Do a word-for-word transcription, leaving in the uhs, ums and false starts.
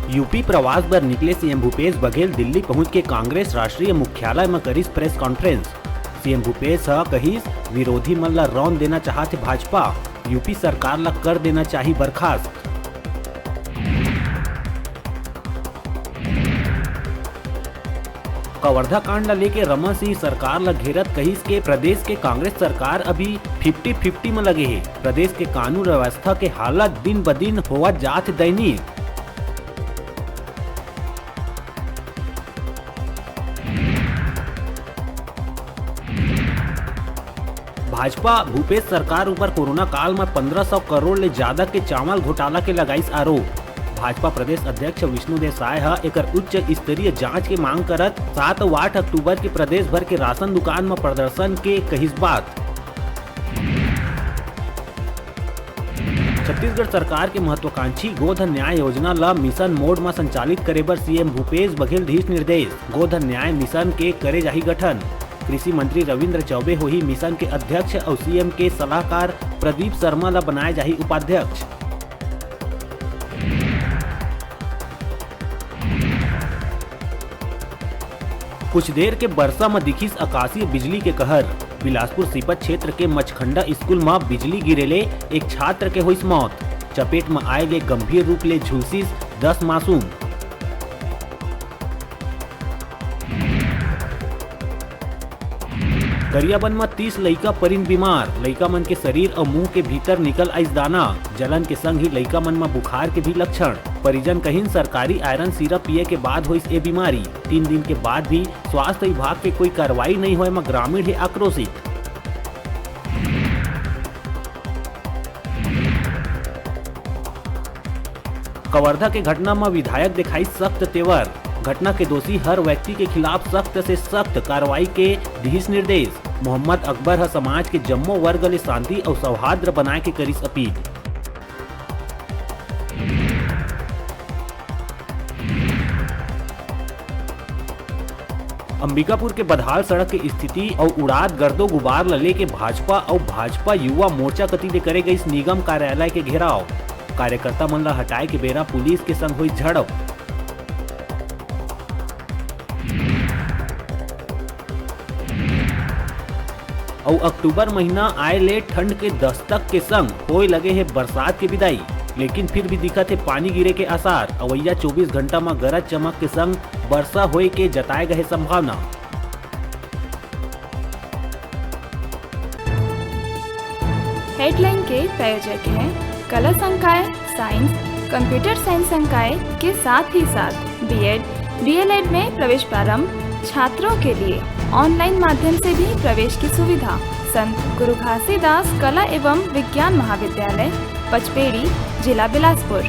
UP प्रवास बर निकले सीएम भूपेश बघेल दिल्ली पहुंच के कांग्रेस राष्ट्रीय मुख्यालय म करिस प्रेस कॉन्फ्रेंस। सीएम भूपेश ह कहिस, विरोधी मन ल रौंद देना चाहत हे भाजपा, यूपी सरकार ल कर देना चाही बर्खास्त। कवर्धा कांड ल लेके रमन सिंह सरकार ल घेरत कहिस के प्रदेश के कांग्रेस सरकार अभी फिफ्टी फिफ्टी म लगे हे। प्रदेश के कानून व्यवस्था के हालत दिन ब दिन होवत जात हे दयनीय। भाजपा भूपेश सरकार ऊपर कोरोना काल म पंद्रह सौ करोड़ ले जादा के चावल घोटाला के लगाइस आरोप। भाजपा प्रदेश अध्यक्ष विष्णुदेव साय ह एकर उच्च स्तरीय जांच के मांग करत सात अउ आठ अक्टूबर के प्रदेश भर के राशन दुकान म प्रदर्शन के कहिस बात। छत्तीसगढ़ सरकार के महत्वाकांक्षी गोधन न्याय योजना ल मिशन मोड म संचालित करे बर सीएम भूपेश बघेल दिस निर्देश। गोधन न्याय मिशन के करे जाही गठन। कृषि मंत्री रविंद्र चौबे होही मिशन के अध्यक्ष अउ सीएम के सलाहकार प्रदीप शर्मा ल बनाए जाही उपाध्यक्ष। कुछ देर के बरसा म दिखिस आकाशीय बिजली के कहर। बिलासपुर सीपत क्षेत्र के मचखंडा स्कूल म बिजली गिरे ले एक छात्र के होइस मौत। चपेट म आए ले गंभीर रूप ले झुलसिस दस मासूम। गरियाबंद म तीस लइका परिन बीमार। लइका मन के शरीर अउ मुंह के भीतर निकल आइस दाना। जलन के संग ही लइका मन म बुखार के भी लक्षण। परिजन कहिन, सरकारी आयरन सिरप पिए के बाद होइस ए बीमारी। तीन दिन के बाद भी स्वास्थ्य विभाग के कोई कार्रवाई नइ होए म ग्रामीण हे आक्रोशित। कवर्धा के घटना म विधायक दिखाई सख्त तेवर। घटना के दोषी हर व्यक्ति के खिलाफ सख्त से सख्त कार्रवाई के दिहिस निर्देश। मोहम्मद अकबर ह समाज के जम्मो वर्ग ले शांति अउ सौहार्द बनाए के करिस अपील। अंबिकापुर के बदहाल सड़क के स्थिति अउ उड़ात गर्दो गुबार ल लेके भाजपा अउ भाजपा युवा मोर्चा कति ले करे गइस निगम कार्यालय के घेराव। कार्यकर्ता मन ल हटाए के बेरा पुलिस के संग होइस झड़प। अउ अक्टूबर महीना आए ले ठंड के दस्तक के संग होए लगे हे बरसात के विदाई, लेकिन फिर भी दिखत हे पानी गिरे के आसार। अवइया चौबीस घंटा म गरज चमक के संग बरसा होए के जताए गए संभावना। हेडलाइन के प्रायोजक हैं कला संकाय, साइंस, कंप्यूटर साइंस संकाय के साथ ही साथ बीएड, डीएलएड में प्रवेश प्रारंभ, छात्रों के लिए ऑनलाइन माध्यम से भी प्रवेश की सुविधा। संत गुरु घासीदास कला एवं विज्ञान महाविद्यालय, पचपेड़ी, जिला बिलासपुर।